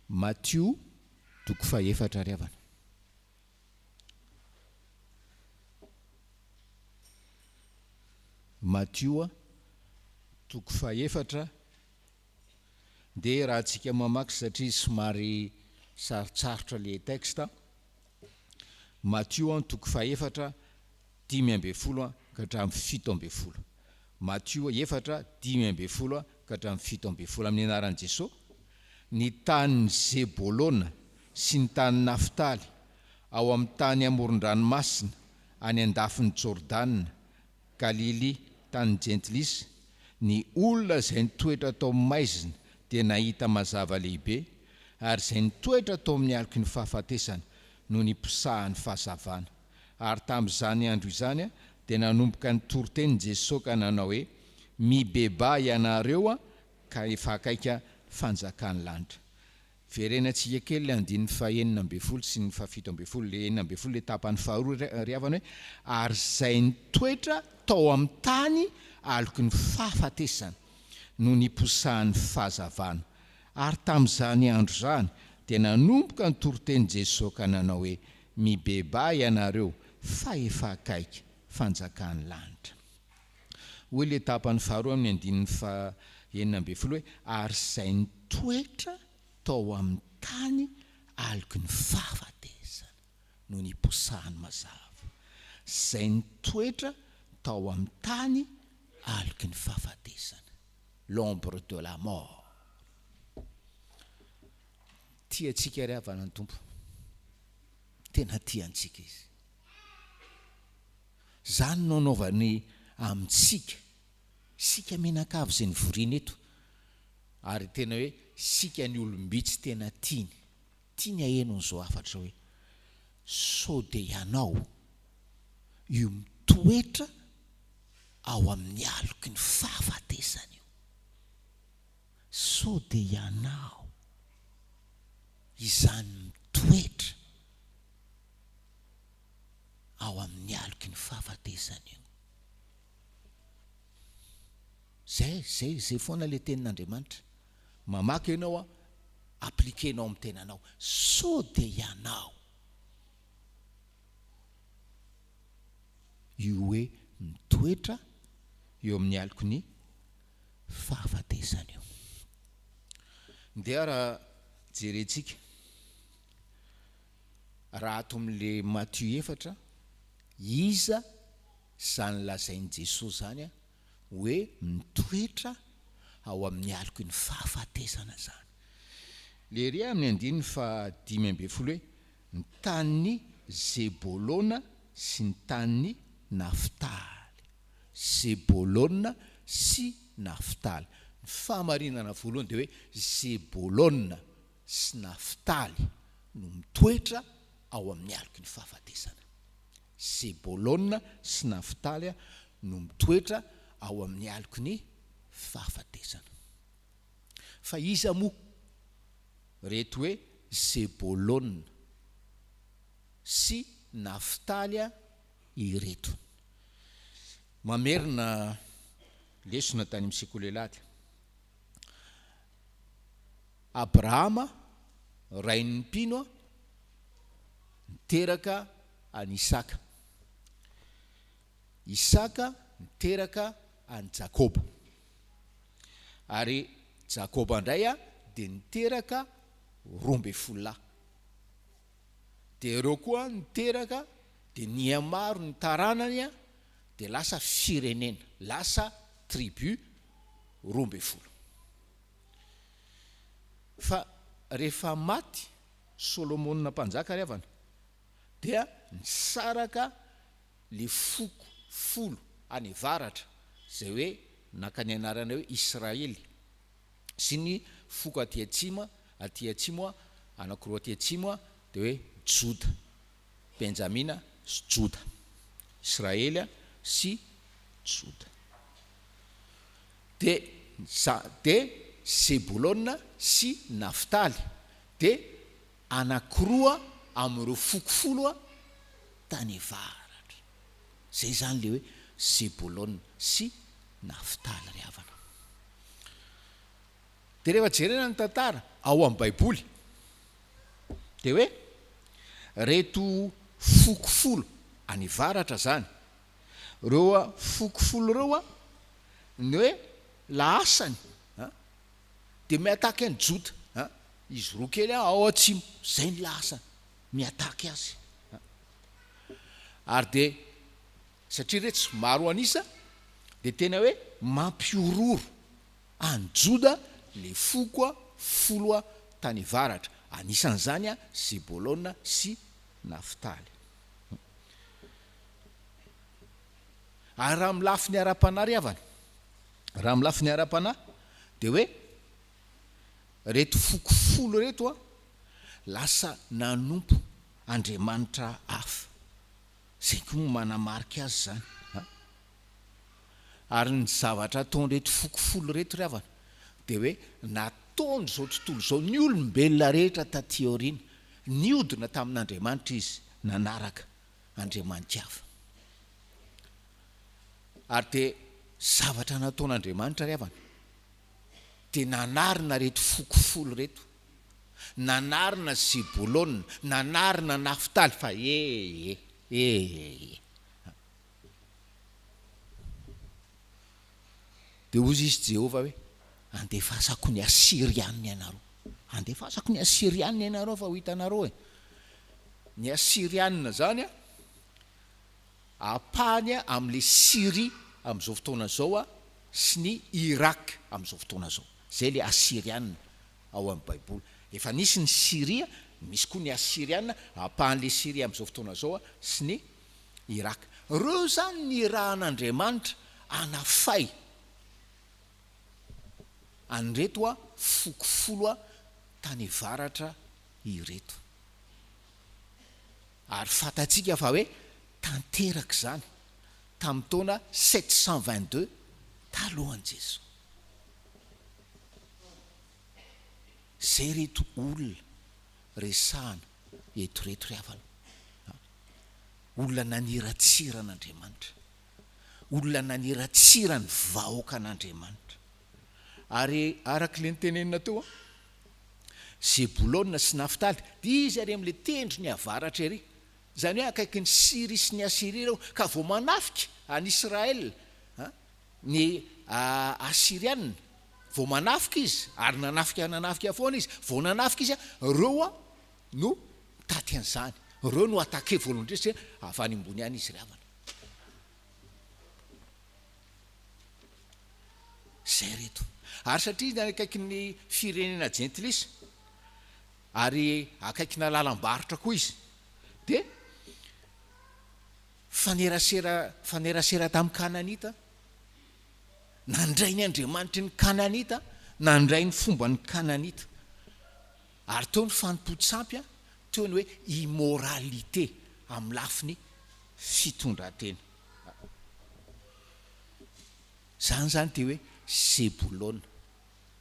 Matio toko fahefatra ry havana. Matio toko fahefatra dia raha antsika mamaky satria somary sarotsarotra le texte. Matio toko fahefatra 15 ka hatramin'ny 17. Matio 4, 15 ka hatramin'ny 17. Amin'ny anaran'i Jesoa, ny tanin'i Zebolona sy ny tanin'i Naftaly, ao amin'ny tany amoron-dranomasina, any an-dafin'i Jordana, Galilia, tanin'ny Jentilisa, ny olona izay nitoetra tao amin'ny maizina dia nahita mazava lehibe, ary izay nitoetra tao amin'ny aloky ny fahafatesana no niposahan'ny fahazavana. Ary tamin'izany andro izany dia nanomboka nitory teny Jesoa ka nanao hoe, Mibebaha ianareo ka efa akaiky fanjakan'ny lanitra. Verenantsika kely ilay andininy faha-16 sy ny faha-17, ilay 16 ilay tapany faharoa ry havana hoe, Ary izay nitoetra tao amin'ny tany aloky ny fahafatesana no niposahan'ny fahazavana. Ary tamin'izany andro izany dia nanomboka nitory teny Jesoa ka nanao hoe, Mibebaha ianareo fa efa akaiky fanjakan'ny lanitra. Hoy ilay tapany faharoa amin'ny andininy faha 16 hoe, Ary izay nitoetra tao amin'ny tany aloky ny fahafatesana no niposahany mazava. Izay nitoetra tao amin'ny tany aloky ny fahafatesana, l'ombre de la mort. Tia antsika ry havana ny Tompo. Tena tia antsika Izy. Izany no anaovany amintsika, isika mianakavy izay nivoriana eto, ary tena hoe isika ny olom-bitsy tena tiany. Tiany haheno an'izao hafatra hoe, Sao dia ianao io mitoetra ao amin'ny aloky ny fahafatesana io? Sao dia ianao izany mitoetra ao amin'ny aloky ny fahafatesana io. Zay, zay, zay foana le tenin'Andriamanitra. Mamaky ianao an, appliquer-nao amin'ny tenanao. Sao dia ianao io hoe mitoetra eo amin'ny aloky ny fahafatesana io. Ndeha raha jerentsika. Raha ato amin'le Matio 4, iza izany lazain'i Jesoa izany hoe mitoetra ao amin'ny aloky ny fahafatesana izany? Le ery amin'ny andininy faha 15 hoe ny tanin'i Zebolona sy ny tanin'i Naftaly. Zebolona sy Naftaly. Ny fahamarinana voalohany dia hoe Zebolona sy Naftaly no mitoetra ao amin'ny aloky ny fahafatesana. Zebolona sy Naftaly no mitoetra ao amin'ny aloky ny fahafatesana. Fa iza moa reto hoe Zebolona sy Naftaly ireto? Mamerina lesona tany amin'ny sekoly alahady. Abrahama, rain'ny mpino, niteraka an'i Isaka. Isaka niteraka an'i Jakoba. Ary Jakoba indray dia niteraka 12 lahy. Dia ireo koa niteraka, dia nihamaro ny taranany, dia lasa firenena, lasa tribu 12. Fa rehefa maty Solomona mpanjaka ry havana dia nisaraka le foko folo any avaratra izay hoe naka ny anarana hoe Israely sy ny foko aty atsimo aty atsimo anakiroa aty atsimo dia hoe Joda, Benjamina sy Joda, Israely sy Joda. Dia za dia Zebolona sy Naftaly, dia anankiroa amin'ireo foko folo tany avaratra. Izay izany ilay hoe Zebolona sy Naftaly ry havana. Dia rehefa jerena ny tantara ao amin'ny Baiboly. Dia hoe reto foko folo any avaratra izany, ireo foko folo ireo ny hoe lahasany dia mi-attaque an'i Joda, izy roa kely ao atsimo, izay ny lahasany, mi-attaque azy. Ary dia satria iretsy maro an'isa dia tena hoe mampihorohoro an'i Joda ilay foko folo tany avaratra, anisan'izany Zebolona sy Naftaly. Ary raha amin'ny lafiny ara-panahy ry havana, raha amin'ny lafiny ara-panahy dia hoe ireto foko folo ireto lasa nanompo andriamanitra hafa. Izay koa no manamarika azy izany an. Ary ny zavatra ataon'ireto foko folo ireto ry havana dia hoe nataon'izao tontolo izao, ny olombelona rehetra taty aoriana, niodina tamin'Andriamanitra izy, nanaraka andriamani-kafa. Ary dia zavatra nataon'Andriamanitra ry havana dia nanarina ireto foko folo ireto. Nanarina Zebolona, nanarina Naftaly, fa ee, ee. Dia hoy izy Jehovah hoe, Andefasako ny Asyriana ianareo. Andefasako ny Asyriana ianareo fa ho hitanareo e. Ny Asyriana izany an, ampahany amin'ilay Syria amin'izao fotoana izao sy ny Irak amin'izao fotoana izao. Izay ilay Asyriana ao amin'ny Baiboly. Efa nisy ny Syria, misy koa ny Asyriana, ampahan'ilay Syria amin'izao fotoana izao sy ny Irak. Ireo izany nirahan'Andriamanitra hanafay an'ireto foko folo tany avaratra ireto. Ary fantatsika fa hoe tanteraka izany tamin'ny taona 722 talohan'i Jesoa. Zay reto olona resahana eto reto ry havana a! Olona naniratsira an'Andriamanitra, olona naniratsira ny vahoakan'Andriamanitra. Ary araka ilay notenenina teo an, Zebolona sy Naftaly, dia izy ary amin'ilay tendrony avaratra ery, izany hoe akaikin'i Syria sy ny Asyria ireo, ka vao manafika an'i Israël ny Asyriana, vao manafika izy, ary nanafika nanafika foana izy, vao nanafika izy, ireo no mitaty an'izany, ireo no attaquer voalohany indrindra satria avy any ambony any izy ry havana. Izay reto. Ary satria izy any akaikin'ny firenena jentilisa, ary akaikina lalam-barotra koa izy, dia Fanerasera fanerasera tamin'ny Kananita, nandray ny andriamanitry ny Kananita, nandray ny fomban'ny Kananita. Ary teo ny fanompoan-tsampy, teo ny hoe immoralité amin'ny lafiny fitondran-tena. Izany izany dia hoe Zebolona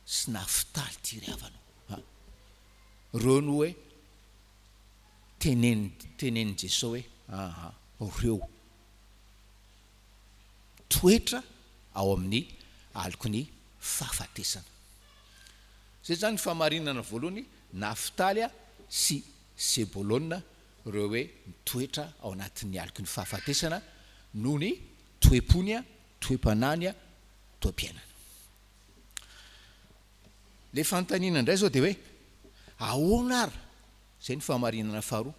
sy Naftaly ity ry havana ô. Ireo no hoe Teneno tenenin'i Jesoa hoe aa reo toetra ao amin'ny aloky ny fahafatesana. Zay zany ny fahamarinana voalohany, Naftaly sy Zebolona reo hoe mitoetra ao anatin'ny aloky ny fahafatesana noho ny toe-pony, toe-panahiny, toe-piainany. Le fanontaniana indray zao de hoe ahoana ary Izay ny fahamarinana faharoa.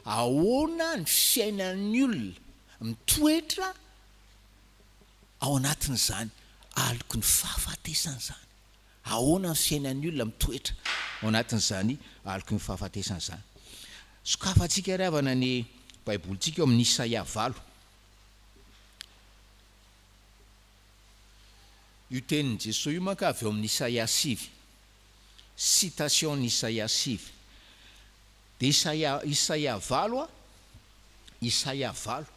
Ahoana ny fiainan'ny olona mitoetra ao anatin'izany aloky ny fahafatesana izany? Ahoana ny fiainan'ny olona mitoetra ao anatin'izany aloky ny fahafatesana izany? Sokafantsika ry havana ny Baibolintsika eo amin'ny Isaia valo. Io tenin'i Jesoa io manko avy ao amin'ny Isaia sivy. Citation ny Isaia sivy. Dia Isaia, Isaia valo a, Isaia valo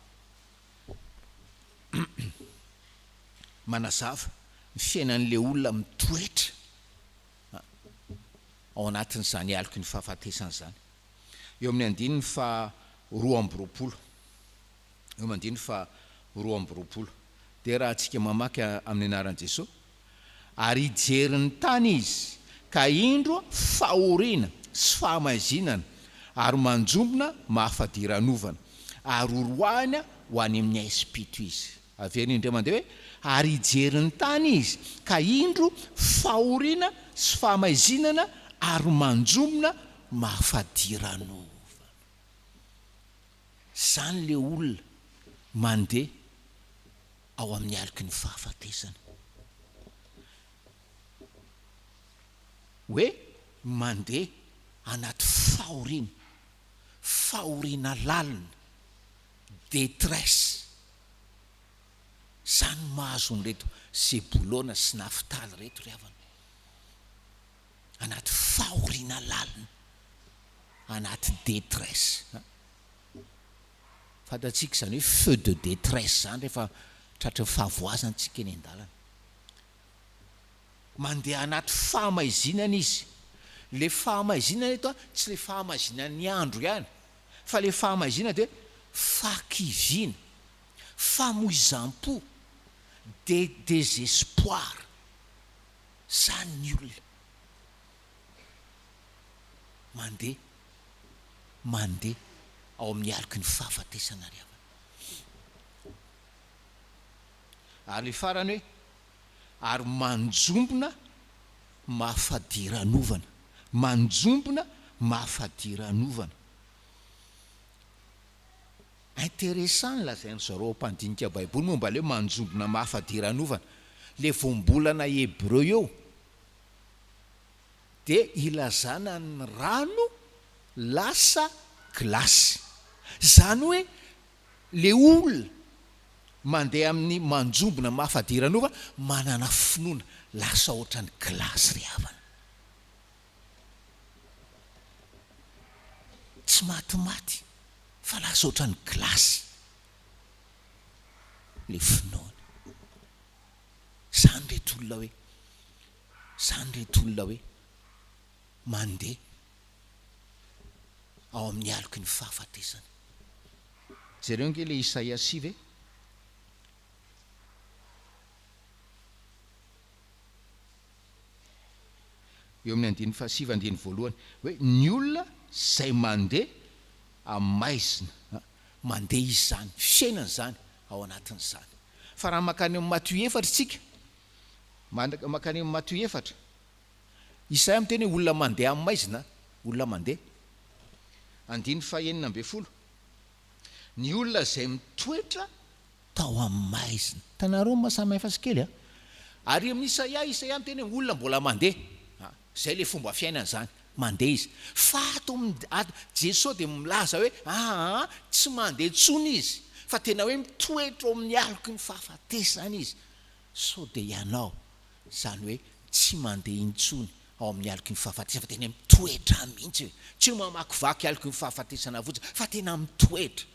manazava ny fiainan'ilay olona mitoetra ao anatin'izany aloky ny fahafatesana izany. Eo amin'ny andininy faha 22. Eo amin'ny andininy faha 22. Dia raha antsika mamaky amin'ny anaran'i Jesoa, Ary hijery ny tany izy, ka indro fahoriana sy fahamaizinana, Ary manjombona mahafadiranovana, ary horoahina ho any amin'ny haizim-pito izy. Averiny indray mandeha hoe, Ary hijery ny tany izy, ka indro fahoriana sy fahamaizinana ary manjombona mahafadiranovana. Izany ilay olona mandeha ao amin'ny aloky ny fahafatesana. Hoe mandeha anaty fahoriana, fahoriana lalina, détresse. Izany no mahazo an'ireto Zebolona sy Naftaly ireto ry havana. Anaty fahoriana lalina, anaty détresse. Fantatsika izany hoe feu de détresse izany rehefa tratry ny fahavoazana isika eny an-dalana. Mandeha anaty fahamaizinana izy. Ilay fahamaizinana eto tsy ilay fahamaizinan'ny andro ihany fa ilay fahamaizinana dia hoe fahakiviana, famoizam-po, de désespoir. Izany ny olona mandeha mandeha ao amin'ny aloky ny fahafatesana ry havana. Ary ilay farany hoe ary manjombona mahafadiranovana, manjombona mahafadiranovana. Intéressant ny lazain-dry zareo mpandinika baiboly momba ilay hoe manjombona mahafadiranovana. Ilay voambolana hebreo eo dia ilazana ny rano lasa gilasy. Izany hoe Le olona mandeha amin'ny manjombona mahafadiranova manana finoana lasa ohatran'ny gilasy ry havana. Tsy matimaty fa lasa ohatran'ny gilasy le finoana. Zany reto olona hoe, zany reto olona hoe mandeha ao amin'ny aloky ny fahafatesana. Jereo ange ilay Isaia 9 e. Eo amin'ny andininy fahasivy andininy voalohany hoe ny olona izay mandeha amin'ny maizina, mandeha izy izany, fiainana izany ao anatin'izany. Fa raha mankany amin'ny Matio efatra isika, mankany amin'ny Matio efatra, Isaia miteny hoe olona mandeha amin'ny maizina, olona mandeha. Andininy fahenina ambin'ny folo. Ny olona izay mitoetra tao amin'ny maizina. Hitanareo ny maha samy hafa azy kely a? Ary amin'i Isaia, Isaia miteny hoe olona mbola mandeha. Izay ilay fomba fiainany izany, mandeha izy. Fa ato amin'ny, ato, Jesoa dia milaza hoe aa, tsy mandeha intsony izy, fa tena hoe mitoetra ao amin'ny aloky ny fahafatesana izy. Sao dia ianao, izany hoe tsy mandeha intsony ao amin'ny aloky ny fahafatesana fa tena mitoetra mihitsy e! Tsy hoe mamakivaky aloky ny fahafatesana fotsiny fa tena mitoetra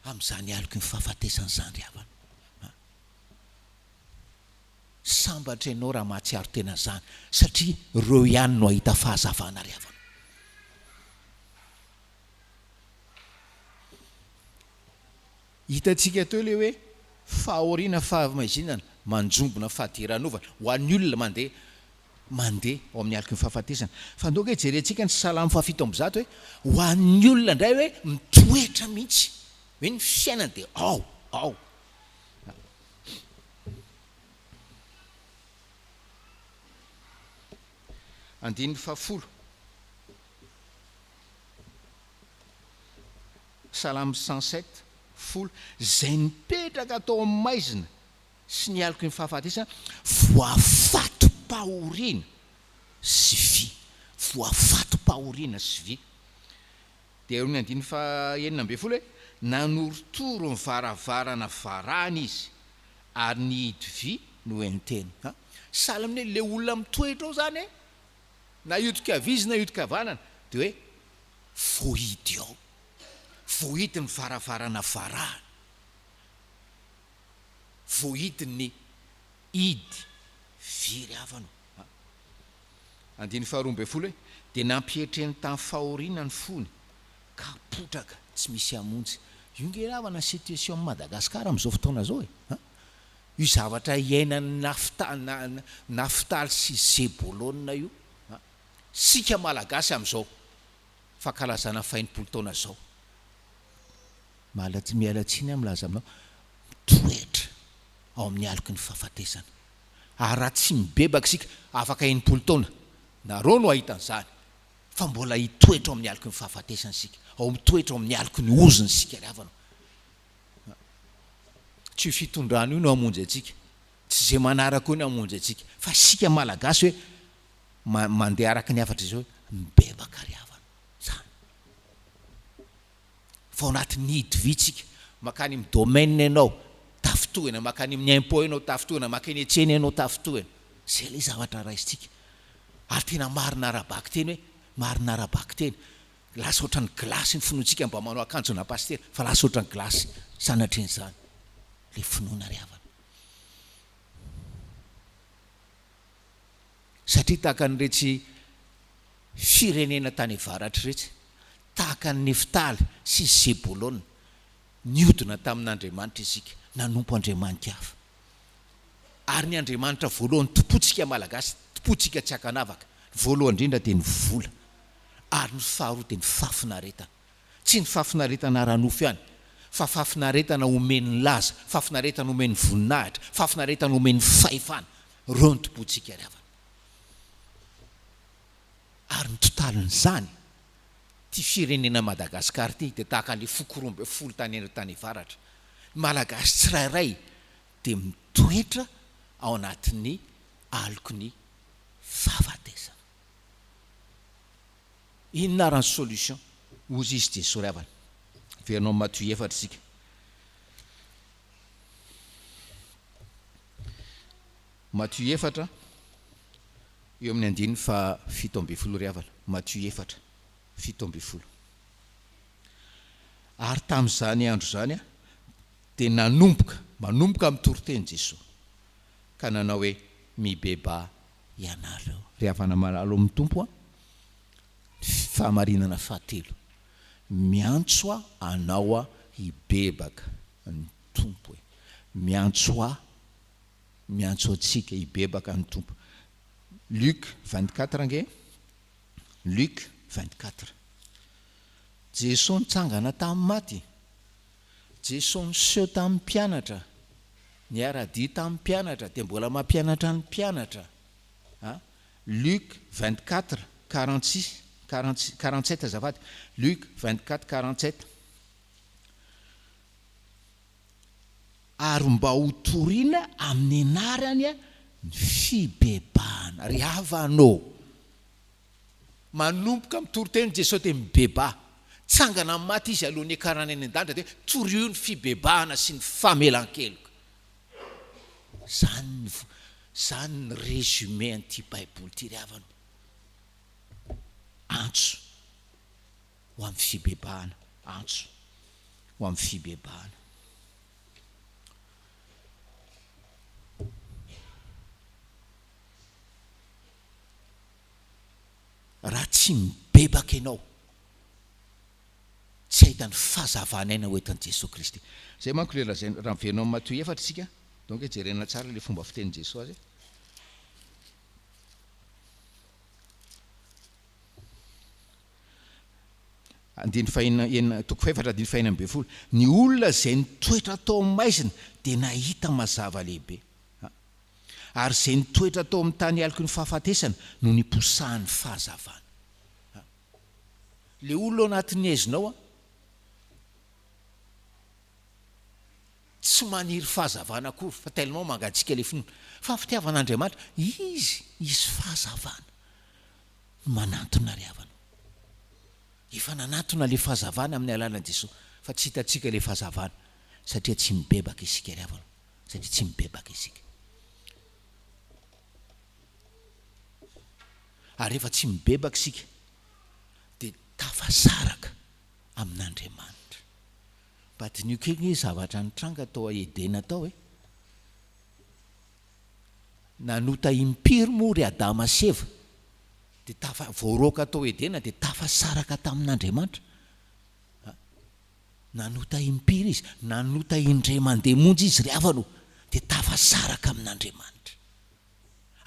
amin'izany aloky ny fahafatesana izany ry havana a! Sambatra ianao raha mahatsiaro tena izany satria ireo ihany no hahita fahazavana ry havana. Hitantsika teo ilay hoe fahoriana, fahamaizinana, manjombona, fadiranovana ho an'ny olona mandeha mandeha ao amin'ny aloky ny fahafatesana. Fa ndao ange jerentsika ny Salamo fahafito amby zato hoe ho an'ny olona indray hoe mitoetra mihitsy hoe ny fiainany dia ao, ao. Andininy fahafolo. Salamo 107, 10, Izay nipetraka tao amin'ny maizina sy ny aloky ny fahafatesana, voafato-pahoriana sy vy. Voafato-pahoriana sy vy. Dia eo amin'ny andininy faha-16 hoe, Nanorotoro ny varavarana varahina izy, ary nihidy vy no enteny. Sahala amin'ny hoe ilay olona mitoetra ao izany e, na hiodika havia izy na hiodika havanana, dia hoe Vohidy ao. Vohidy ny varavarana varahana. Vohidy ny hidy very havana o. Andininy faha 12 hoe, Dia nampietreny tamin'ny fahoriana ny fony, ka potraka tsy misy hamonjy. Io nge ry havana situation amin'i Madagascar amin'izao fotoana izao e. Io zavatra iainan'i Naftaly sy Zebolona io. Isika Malagasy amin'izao. fankalazana faha-enimpolo taona izao. Miala miala tsiny aho milaza aminao, mitoetra ao amin'ny aloky ny fahafatesana. Ary raha tsy mibebaka isika, afaka 60 taona, nareo no hahita an'izany, fa mbola hitoetra ao amin'ny aloky ny fahafatesana isika, ao mitoetra ao amin'ny aloky ny ozona isika ry havana. Tsy io fitondrana io no hamonjy antsika, tsy izay manaraka io no hamonjy antsika, fa isika Malagasy hoe mandeha araka ny hafatra izao hoe mibebaka ry havana. Izany. Fa ao anatin'ny hidy vy tsika. Makany amin'ny domaine ianao, tafintohina, makany amin'ny impôt ianao, tafintohina, makany an-tsena ianao, tafintohina. Izay ilay zavatra raisintsika. Ary tena marina ara-bakiteny hoe, marina ara-bakiteny. Lasa ohatran'ny gilasy ny finoantsika, mba manao akanjona pasitera, fa lasa ohatran'ny gilasy sanatrian'izany ilay finoana ry havana. Satria tahaka an'iretsy firenena tany avaratra iretsy, tahaka an'i Neftaly sy Zebolona, niodina tamin'Andriamanitra isika, nanompo andriamani-kafa. Ary ny andriamanitra voalohany tompontsika Malagasy, tompontsika tsy ankanavaka, ny voalohany indrindra dia ny vola, ary ny faharoa dia ny fahafinaretana. Tsy ny fahafinaretana ara-nofo ihany, fa fahafinaretana omen'ny laza, fahafinaretana omen'ny voninahitra, fahafinaretana omen'ny fahefana. Ireo no tompontsika ry havana. Ary ny totalin'izany, ity firenena Madagascar ity dia tahaka an'ilay foko 12 tany tany avaratra. Ny Malagasy tsirairay dia mitoetra ao anatin'ny aloky ny fahafatesana. Inona ary ny solution? Hozy izy Jesoa ry havana. Averina ao Matio efatra isika. Matio efatra, eo amin'ny andininy faha 17 ry havana. Matio efatra, 17. Ary tamin'izany andro izany dia nanomboka, manomboka mitory teny Jesoa, ka nanao hoe, Mibebaha ianareo. Ry havana malala ao amin'ny Tompo a, ny fahamarinana fahatelo, miantso anao hibebaka ny Tompo e. Miantso ahy, miantso antsika hibebaka ny Tompo. Luc 24 ange, Luc 24. Jesoa nitsangana tamin'ny maty, Jesoa niseho tamin'ny mpianatra, niara-dia tamin'ny mpianatra, dia mbola mampianatra ny mpianatra. A, Luc 24, 46, 47 azafady, Luc 24, 47. Ary mba ho torina amin'ny anarany ny fibebahana. Ry havana ô! Manomboka mitory teny Jesoa dia mibebaha. Tsangana amin'ny maty Izy alohan'ny hiakarany any an-danitra dia torio ny fibebahana sy ny famelan-keloka. Izany ny izany ny résumé an'ity Baiboly ity ry havana ô. Antso ho amin'ny fibebahana. Antso ho amin'ny fibebahana. Raha tsy mibebaka ianao, tsy hahita ny fahazavan'aina ho entin'i Jesoa Kristy. Izay manko ilay lazainy, raha miverina ao amin'ny Matio efatra isika, donc jerena tsara ilay fomba fitenin'i Jesoa azy. Andininy fahenina, enina, toko fahefatra andininy fahenina ambin'ny folo. Ny olona izay nitoetra tao amin'ny maizina dia nahita mazava lehibe. Ary izay nitoetra tao amin'ny tany aloky ny fahafatesana no niposahan'ny fahazavana. Ilay olona ao anatin'ny haizina ao tsy maniry fahazavana akory fa tellement mangatsiaka ilay finoana. Fa ny fitiavan'Andriamanitra, Izy, Izy fahazavana no manantona ry havana. Efa nanantona ilay fahazavana amin'ny alalan'i Jesoa fa tsy hitantsika ilay fahazavana satria tsy mibebaka isika ry havana. Satria tsy mibebaka isika. Ary rehefa tsy mibebaka isika dia tafasaraka amin'Andriamanitra. Mba diniho kely nge zavatra nitranga tao Edena tao e. Nanota impiry moa ry Adama sy Eva dia tafa voaroaka tao Edena dia tafasaraka tamin'Andriamanitra. Nanota impiry izy? Nanota indray mandeha monja izy ry havana o, dia tafasaraka amin'Andriamanitra.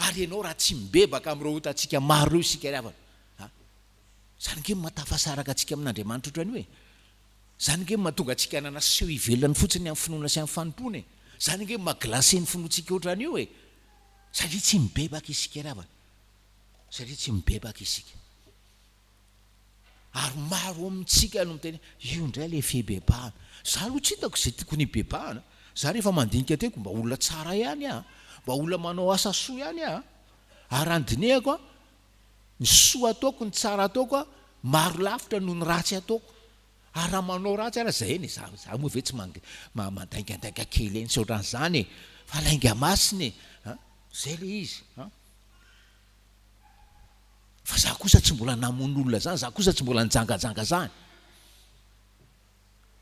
Ary ianao raha tsy mibebaka amin'ireo otantsika maro ireo isika ry havana, a! Izany ange no mahatafasaraka antsika amin'Andriamanitra ohatran'io e. Izany ange no mahatonga antsika hanana seho ivelany fotsiny amin'ny finoana sy amin'ny fanompoana e. Izany ange no maha glacé ny finoantsika ohatran'io e. Satria tsy mibebaka isika ry havana. Satria tsy mibebaka isika. Ary maro amintsika no miteny hoe io indray ilay fibebahana. Za aloha tsy hitako izay tokony hibebahana. Za rehefa mandinika teko mba olona tsara ihany aho, mba olona manao asa soa ihany aho. Ary raha ny dinihako an, ny soa ataoko, ny tsara ataoko an, maro lavitra noho ny ratsy ataoko. Ary raha manao ratsy ary zay eny e, za za moa ve tsy mandaingandainga kely eny sy ohatran'izany e, fa lainga masina e, an, zay le izy an. Fa za kosa tsy mbola namono olona zany, za kosa tsy mbola nijangajanga zany.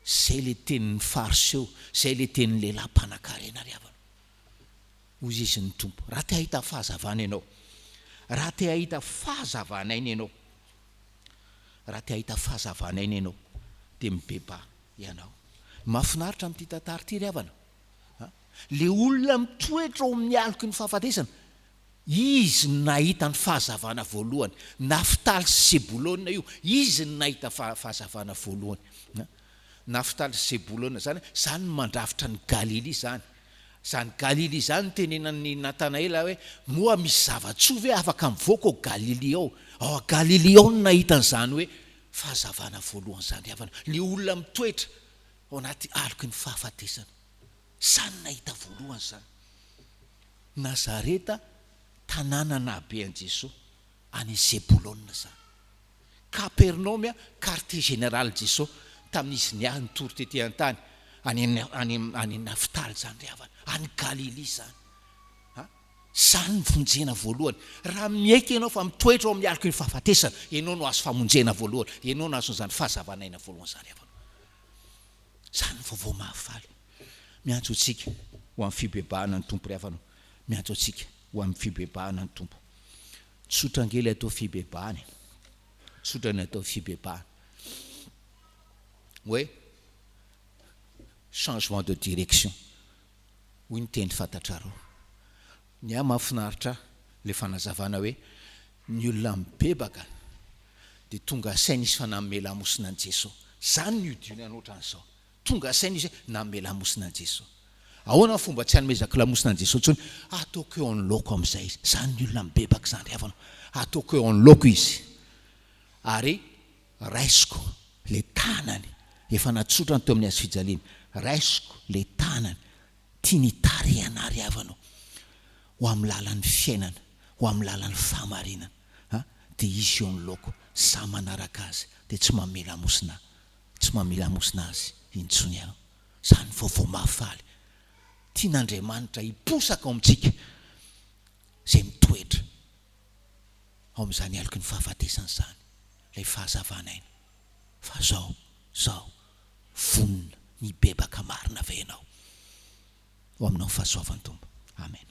Zay le tenin'ny fariseo, zay le tenin'ny lehilahy mpanakarena ry havana. Hoy izy ny Tompo, raha te hahita fahazavana ianao, raha te hahita fahazavana aina ianao, raha te hahita fahazavana aina ianao, dia mibebaha ianao. Ny mahafinaritra amin'ity tantara ity ry havana, le olona mitoetra ao amin'ny aloky ny fahafatesana, Izy no nahita ny fahazavana voalohany. Naftaly sy Zebolona io. Izy no nahita fahazavana voalohany. Naftaly sy Zebolona, izany, izany no mandrafitra an'i Galilia izany. Izany Galilia izany no tenenan'i Natanaela hoe, Moa misy zava-tsoa ve afaka mivoaka ao Galilia ao? Ao Galilia ao no nahita an'izany hoe fahazavana voalohany izany ry havana. Ilay olona mitoetra ao anaty aloky ny fahafatesana. Izany no nahita voalohany izany. Nazareta, tanàna nahabe an'i Jesoa, any Zebolona izany. Kapernaomy, quartier général Jesoa, tamin'izy niahy nitory tety an-tany, any any any Naftaly izany ry havana, any Galilia izany. Ha? Izany ny vonjena voalohany. Raha miaiky ianao fa mitoetra ao amin'ny aloky ny fahafatesana, ianao no azo famonjena voalohany, ianao no azon'izany fahazavan'aina voalohany izany ry havana. Izany ny vaovao mahafaly. Miantso antsika ho amin'ny fibebahana ny Tompo ry havana o. Miantso antsika ho amin'ny fibebahana ny Tompo. Tsotra ange ilay atao fibebahana e. Tsotra ny atao fibebahana. Hoe changement de direction. Hoy ny teny fantatrareo. Ny ahy mahafinaritra ahy ilay fanazavana hoe ny olona mibebaka dia tonga saina izy fa nanome lamosina an'i Jeso. Izany no iodinany ohatran'izao. Tonga saina izy hoe nanome lamosina an'i Jeso. Ahoana ny fomba tsy hanomezako lamosina an'i Jeso intsony? Ataoko eo anoloako amin'izay izy. Izany ny olona mibebaka izany ry havana. Ataoko eo anoloako izy. Ary raisiko ilay tanany efa natsotrany teo amin'ny hazofijaliana. Raisiko ilay tanany Tiany hitarihana ary havana ho amin'ny lalan'ny fiainana, ho amin'ny lalan'ny fahamarinana. A, dia izy eo anoloako, za manaraka azy, dia tsy manome lamosina, tsy manome lamosina azy intsony aho. Izany vaovao mahafaly. Tian'Andriamanitra hiposaka ao amintsika izay mitoetra ao amin'izany aloky ny fahafatesana izany, ilay fahazavan'aina. Fa zao, zao, vonona ny hibebaka marina ve ianao? Ho aminao ny fahasoavan'ny Tompo. Amen.